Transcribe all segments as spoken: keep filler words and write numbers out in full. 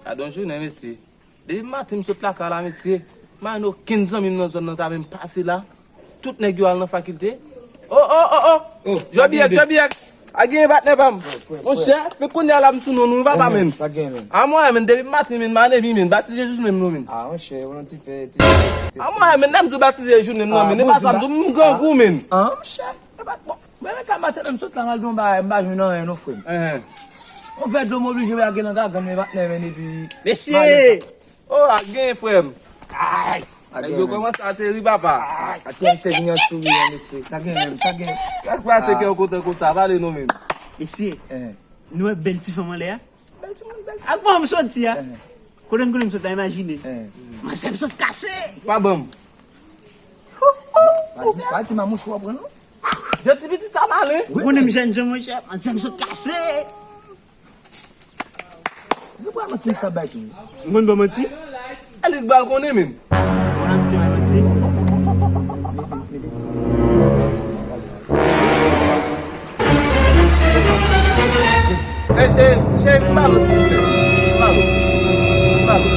Gad yon jounen, mesye. Depi maten m sot lakay la, mesye. M pa jwenn okenn zanmi m nan zòn nan ta menm pase la. Tout nèg yo al nan fakilte. Oh, oh, oh, oh! Jòbiyèk, Jòbiyèk! A genyen patnè pa m. Monchè, men kounye a la m sou non nou, papa, men. Sa gen, men. A mwen, men, depi maten, men, m anemi, men. Batize jous menm non, men. A, monchè, ou nan ti fè, ti fè, ti fè. A mwen, men, lè m di w batize jous menm non, men. E pa sa m di w, m grangou, men. A, monchè, e pa bon. Mwen, men, ka maten, men, m sot la, m al di yon bagay, m pa jwenn anyen, non, frè m. Yon vè dlo, m oblije lage nan gagann, men, patnè, men, epi. Mesye! Oh, a gen, frè m. Ay! Nèg yo kòmanse ateri, papa. Ay! Atè misye vin an souri, an, mesye. Sa gen menm, sa gen. Sa k pase kè w kontan konsa, pale non, men. Mesye, nou wè bèl ti fanm anlè a? Bèl ti moun, bèl ti. Ak mwen, m soti a. Kote m konnen m sot la, imajine. Manzè m sot kase! Pa ban m. Pa di, pa di, mamouch, w ap pran, non? Jan ti pitit sa malen. Ou konnen m jèn jan, monchè. Manzè m sot kase! Ou pa manti, sa bay tou. M konn ba manti? Elik bal konnen, men. Ou konn abitye bay manti? Ey, cheri, cheri, vin ba lo, silvouplè. Vin ba lo. Vin ba lo.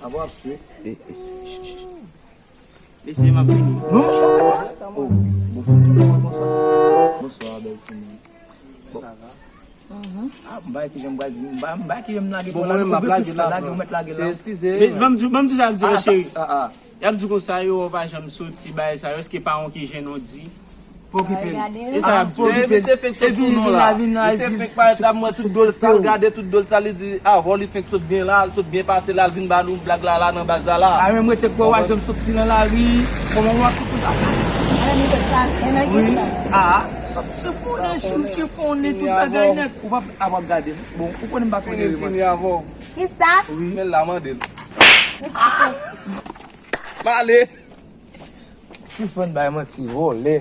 Avan w ap swe. Mesye, m ap vini. Non, monchè, w pa. Oh, bon, fini konsa. Bonswa, bèl timoun. Bon. Ah, m pa wè kijan m pral di, m pa, m pa wè kijan m lage kò la, m koube plis la, lage, ou mèt lage la. Eskize. Ban m di, ban m di sa, m di, cheri. Y ap di konsa, yo, w pa janm soti, bagay sa yo, èske pa yon ki jennen w di? Pa okipe l. E sa y ap di. Misye fenk sot sou non la. Misye fenk parèt la, m wè tout dlo l sal, gade tout dlo l sal, li di, avè w, li fenk sot byen la, l sot byen pase la, l vin ba nou blag la, la nan baz la, la. A, men m rete kwè w a janm soti nan lari. Kòman w ap soti sa? Wi. A, sot chifonnen, chifonnen, tout bagay nèt. Ou p ap, ap gade. Bon, ou konnen m pa tolere manti. Fini, fini avè w. Kisa? Wi. Men l la mande l. M ale. Sispann bay manti, vòlè.